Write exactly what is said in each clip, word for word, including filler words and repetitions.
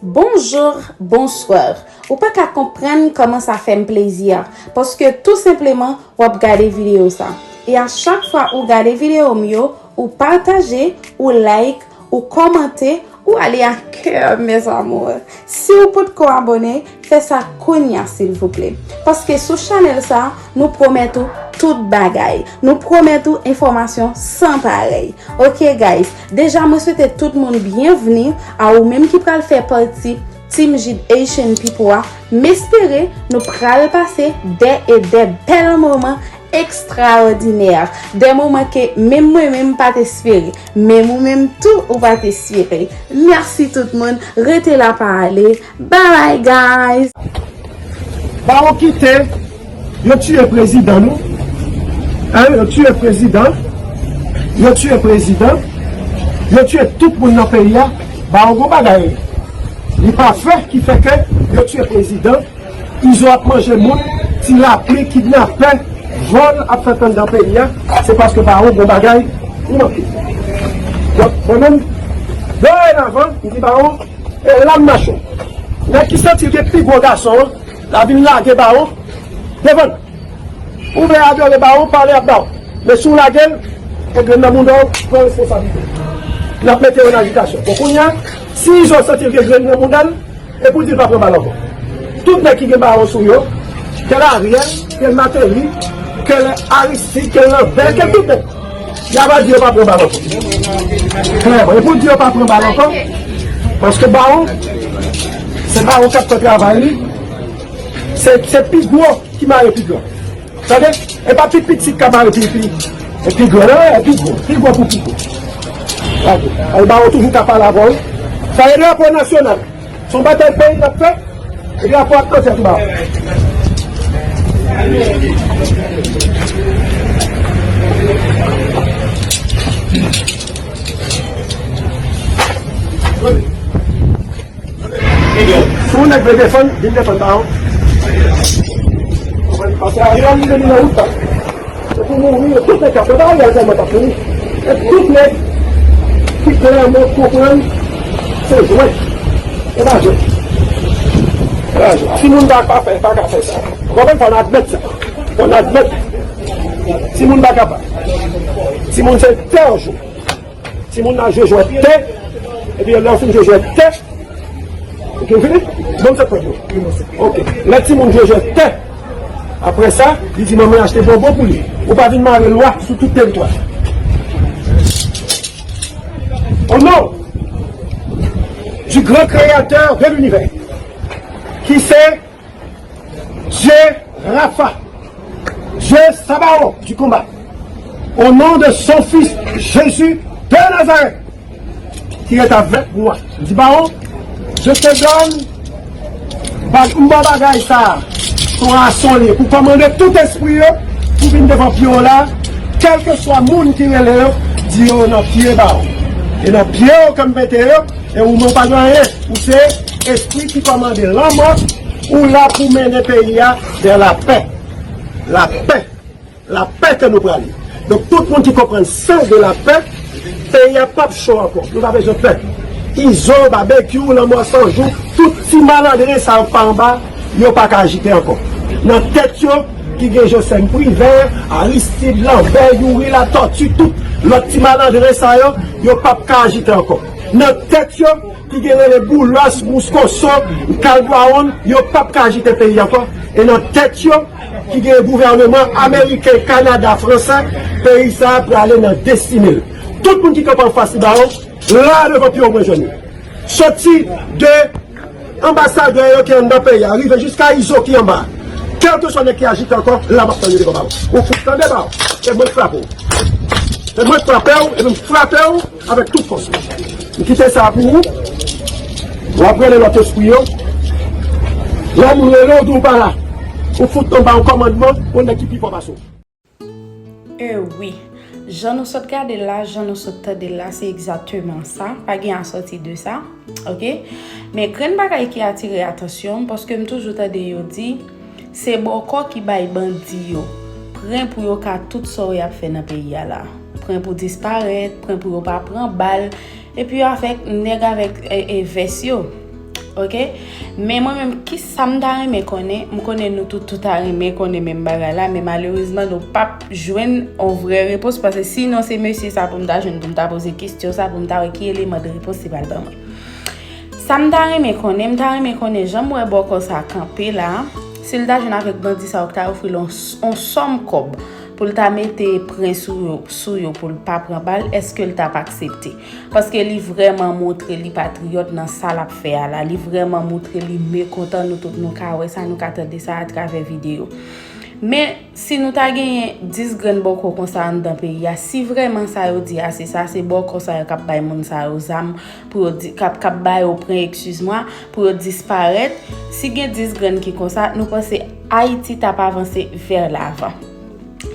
Bonjour, bonsoir. Ou pa ka konprann kòman sa fè m plezi, paske tou senpleman w ap gade videyo sa. E a chak fwa ou gade videyo m yo, ou pataje, ou like, ou kòmante, ou ale a kè, mes amours. Si w potko abòne, fè sa kounye a, silvouplè. Paske sou chanèl sa, nou pwomèt ou tout bagay. Nou pwomèt ou enfòmasyon san parèy. Ok, guys, deja mwen swete tout moun byenvni, a ou menm ki pral fè pati Team Jid Haitian People a. M espere nou pral pase de e de bèl moman ekstraòdinè, de moman ke menm mwen menm m pa t espere, menm ou menm tou ou pa t espere. Mèsi tout moun, rete la pa ale. Bye bye, guys. Bawon kite, yo tiye prezidan nou. Hein, yo tiye prezidan. Yo tiye prezidan. Yo tiye tout moun nan peyi a. Bawon gon bagay li pa fè ki fè ke yo tiye prezidan. Izo ap manje moun, ti lapli, kidnapè, vòl ap fèt anndan peyi a. Se paske Bawon gon bagay li manke. Donk mwen menm, dorenavan, m di Bawon, e la m mache. Nèg ki santi l gen pi gwo gason an, l a vin lage Bawon devan l. Ou vle adore Bawon, pale ap Bawon. Men si w lage l, e grenn nan mouda w, pran responsablite. L ap mete yo nan ajitasyon. Bon, kounye a, si Izo santi l gen grenn nan mouda l, e pou l di l pa pran bal ankò. Tout nèg ki gen Bawon sou yo, kè l Ariel, kè l Martelly, kè l Aristide, kè l Lambert, kè l tout nèg. Y a va di yo pa pran bal ankò. Klèman. E pou di yo pa pran bal ankò, paske Bawon, se Bawon k ap fè travay li. Se, se pi gwo ki mare pi gran. Tande? E pa pi piti k ap mare pi, pi, e pi gran, non, e pi gwo. Pi gwo pou pi gwo. Gade. Ay, Bawon toujou ka pale avè w. Sa e drapo nasyonal. Se yon batay peyi n ap fè, epi apre w ap kanpe tou ba. Si yon nèg vle defann, vin defann ba w. Paske Ariel li vini nan wout la. Se pou mouri, yo tout nèg k ap fè bagay la tèlman t ap mouri. E tout nèg ki klèman konprann se jwèt. E pa jwèt. E pa jwèt. Timoun pa ka fè, pa ka fè sa. Ou konprann? Fò n admèt sa. Fò n admèt. Timoun pa kapab. Timoun se tè yo jwe. Timoun nan jwe jwèt tè. Epi lè yo fin jwe jwèt tè, Ok, w fini? Ban m sèt pwent yo. Ok. Lè timoun jwe jwèt tè, apre sa, li di manman achte bonbon pou li. Ou pa vin mare lwa sou tout teritwa. Au nom du grand créateur de l'univers, qui c'est Dieu Rapha, Dieu Sabaoth du combat, au nom de son Fils Jésus de Nazareth, qui est avec moi. Li di Bawon, je te donne, ba, m ba w bagay sa a, ton asonye, pou kòmande tout espri yo, pou vin devan pye w la, kèlkeswa moun ki rele yo, di yo nan pye Bawon. E nan pye w ke m mete yo, e ou menm ou pa gen anyen, ou se espri ki kòmande lanmò, ou la pou mennen peyi a vè lapè. Lapè. Lapè ke nou prale. Donk, tout moun ki konprann sen de lapè, peyi a p ap cho ankò. Nou pa bezwen pè. Izo, Babekyou, Lanmò San Jou, tout ti malandren sa yo k pa anba, yo pa ka ajite ankò. Nan tèt yo, ki gen Josène Privert, Aristide, Lambert, Youri Latortue, tout lòt ti malandren sa yo, yo p ap ka ajite ankò. Nan tèt yo, ki gen rele Boulos, Mouskoso, Kalbwawon, yo p ap ka ajite peyi ankò. E nan tèt yo, ki gen gouvèneman ameriken, Kanada, fransè, peyi sa a prale nan destine l. Tout moun ki kanpe anfas li ba yo, la devan pye w mwen jwenn yo. Soti de anbasadè yo ki anndan peyi a, rive jiska Izo ki anba. Kèlkeswa nèg ki ajite ankò, la m ap tann yo devan ba w. Ou fout tande ba w. Se mwen k frape w. Se mwen k frape w, epi m frape w avèk tout fòs mwen. M kite sa pou ou. W ap rele lòt espri yo. Lè m rele w, di w pa la. Ou fout tonbe yon kòmandman pou nèg ki pi fò pase w. E wi. Jan nou sot gade l la, jan nou sot tande l la, se egzakteman sa. Pa gen a sòti de sa. Ok? Men grenn bagay ki atire atansyon m, paske m toujou tande yo di, se bòkò ki bay bandi yo pren pou yo ka tout sa yo ap fè nan peyi a la. Pren pou disparèt, pren pou yo pa pran bal, epi avèk nèg avèk e, e vès yo. Ok? Men mwen menm, ki sa m ta renmen konnen? M konnen nou tout, tout ta renmen konnen menm bagay la, men malerezman, nou p ap jwenn yon vrè repons, paske sinon se mesye sa pou m ta jwenn, pou m ta poze kesyon sa, pou m ta wè ki eleman de repons li pral ban mwen. Sa m ta renmen konnen, m ta renmen konnen jan m wè bòkò sa kanpe la, si l ta jwenn avèk bandi sa yo ki ta ofri l yon, yon sòm kòb pou l ta mete pren sou yo, sou yo pou l pa pran bal, èske l t ap aksepte? Paske li vrèman montre li patriyòt nan sa l ap fè a la. Li vrèman montre li mekontan, nou tout nou ka wè sa, nou ka tande sa atravè videyo. Men, si nou ta genyen dis grenn bòkò konsa anndan peyi a, si vrèman sa yo di a se sa, se bòkò sa yo k ap bay moun sa yo zam pou yo di, k ap, k ap ba yo pren, excuse-moi, pou yo disparèt, si gen dis grenn ki konsa, nou panse Ayiti t ap avanse vè lavan?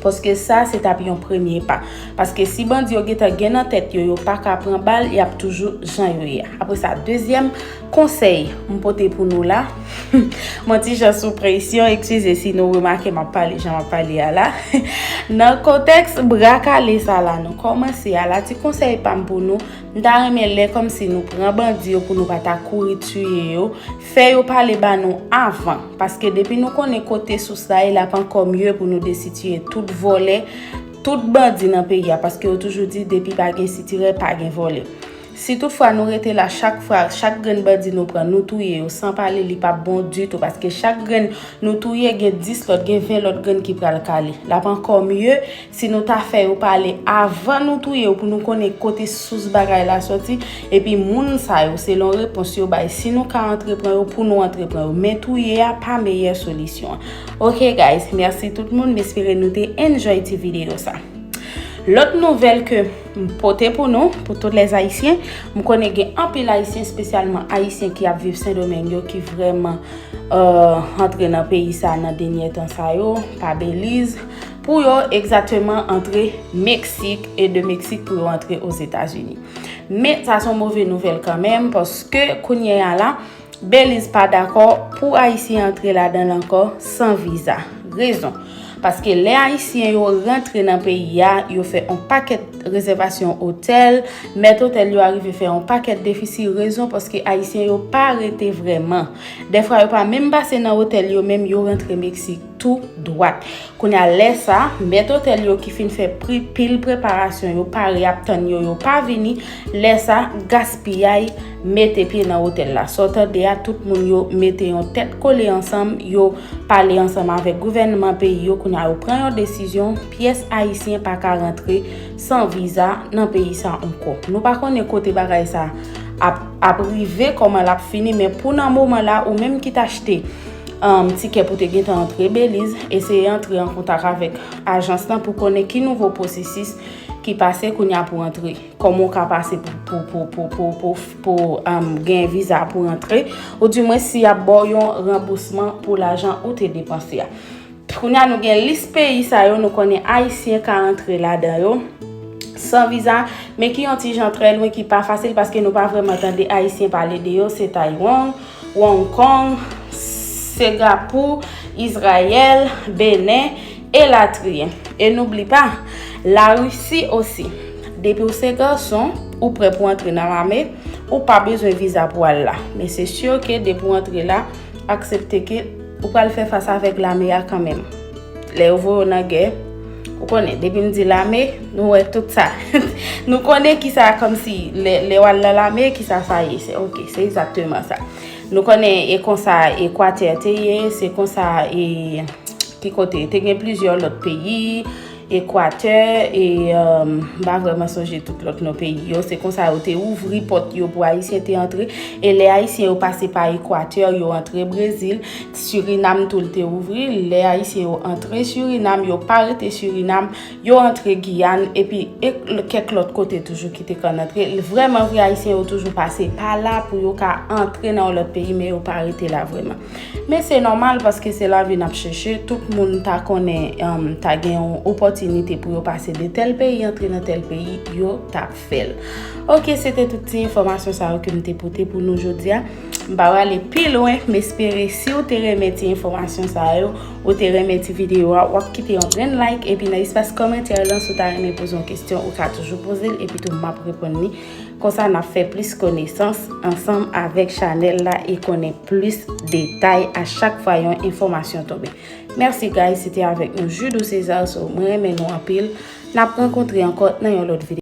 Paske sa, se t ap yon premye pa. Paske si bandi yo gentan gen nan tèt yo, yo pa ka pran bal, y ap toujou jan yo ye a. Apre sa, dezyèm konsèy m pote pou nou la, mwen ti jan sou presyon, eskize si nou remake m ap pale jan m ap pale a la. Nan kontèks bra kale sa la nou kòmanse a la, ti konsèy pa m pou nou, m ta renmen lè kòmsi nou pran bandi yo pou nou pa ta kouri tiye yo, fè yo pale ba nou avan. Paske depi nou konnen kote sous la ye, l ap ankò mye pou nou desitiye tout vòlè, tout bandi nan peyi a, paske yo toujou di depi pa gen sitirè, pa gen vòlè. Si toutfwa nou rete la, chak fwa, chak grenn bandi nou pran, nou touye yo, san pale, li p ap bon ditou, paske chak grenn nou touye, gen dis lòt, gen ven lòt grenn ki pral kale. L ap ankò mye si nou ta fè yo pale avan nou touye yo, pou nou konnen kote sous bagay la sòti, epi moun sa yo, selon repons yo bay, si nou ka antre pran yo, pou nou antre pran yo. Men touye a pa meyè solisyon an. Ok, guys, mèsi tout moun, m espere nou te enjoy ti videyo sa. Lòt nouvèl ke m pote pou nou, pou tout lè Ayisyen, m konnen gen anpil Ayisyen, espesyalman Ayisyen ki ap viv Sendomeng yo, ki vrèman, euh, antre nan peyi sa nan dènye tan sa yo, pa Beliz, pou yo egzakteman antre Meksik, e de Meksik pou yo antre Ozetazini. Men sa se yon move nouvèl kanmenm, paske kounye a la, Beliz pa dakò pou Ayisyen antre ladan l ankò san viza. Rezon, paske lè Ayisyen yo rantre nan peyi a, yo fè yon pakèt rezèvasyon otèl, mèt otèl yo arive fè yon pakèt defisi. Rezon, paske Ayisyen yo pa rete vrèman. Dèfwa, yo pa menm pase nan otèl yo menm, yo rantre Meksik tou dwat. Kounye a, lè sa, mèt otèl yo ki fin fè pri-, pil preparasyon, yo pare ap tann yo, yo pa vini, lè sa, gaspiyay mete pye nan otèl la. Sa w tande a, tout moun yo mete yon tèt kole ansanm, yo pale ansanm avèk gouvènman peyi yo, kounye a yo pran yon desizyon, pyès Ayisyen pa ka rantre san viza nan peyi sa ankò. Nou pa konnen kote bagay sa ap, ap rive, kòman l ap fini, men pou nan moman la, ou menm ki t achte, um, tikè pou te gentan antre Beliz, eseye antre an kontak avèk ajans lan pou konnen ki nouvo pwosesis ki pase kounye a pou antre. Kòman w ka pase pou, pou, pou, pou, pou, pou, pou, um, gen viza pou rantre, oudimwen si y ap ba w yon ranbousman pou lajan ou te depanse a. Kounye a nou gen lis peyi sa yo, nou konnen Ayisyen ka antre ladan yo san viza, men ki yon ti jan trè lwen, ki pa fasil, paske nou pa vrèman tande Ayisyen pale de yo, se Taiwan, Hong Kong, Sengapou, Izrayèl, Benen, elatriye. E noubli pa, Larisi osi. Depi w se gason, ou prè pou antre nan lame, ou pa bezwen viza pou al la. Men se si ke depi w antre la, aksepte ke ou pral fè fas avèk lame a kanmenm. Lè yo voye w nan gè, ou konnen, depi m di lame, nou wè tout sa. Nou konnen kisa, kòmsi, lè, lè w al nan lame, kisa sa ye. Se, ok, se egzakteman sa. Nou konnen e konsa Ekwatè te ye, se konsa e ki kote? Te gen plizyè lòt peyi, Ekwatè, e, um, m pa vrèman sonje tout lòt non peyi yo. Se konsa yo te ouvri pòt yo pou Ayisyen te antre. E lè Ayisyen yo pase pa Ekwatè, yo antre Brezil, Sirinam tou l te ouvri. Lè Ayisyen yo antre Sirinam, yo pa rete Sirinam, yo antre Giyàn, epi e, kèk lòt kote toujou ki te konn antre. Vrèman vre, Ayisyen yo toujou pase pa la pou yo ka antre nan yon lòt peyi, men yo pa rete la vrèman. Men se nòmal, paske se lavi n ap chèche. Tout moun ta konnen, um, ta gen yon opòtinite pou yo pase de tèl peyi, antre nan tèl peyi, yo t ap fè l. Ok, se te tout ti enfòmasyon sa yo ke m te pote pou nou jodi a. M pa prale pi lwen, m espere si w te renmen ti enfòmasyon sa yo, ou te renmen ti videyo a, w ap kite yon grenn like, epi nan espas kòmantè lan, si w ta renmen poze yon kesyon, ou ka toujou poze l, epi tou m ap reponn li. Konsa n ap fè plis konesans ansanm avèk chanèl la e konnen plis detay a chak fwa yon enfòmasyon tonbe. Mèsi guys, se te avèk nou Judou César, so mwen renmen nou anpil. N ap rankontre ankò nan yon lòt videyo.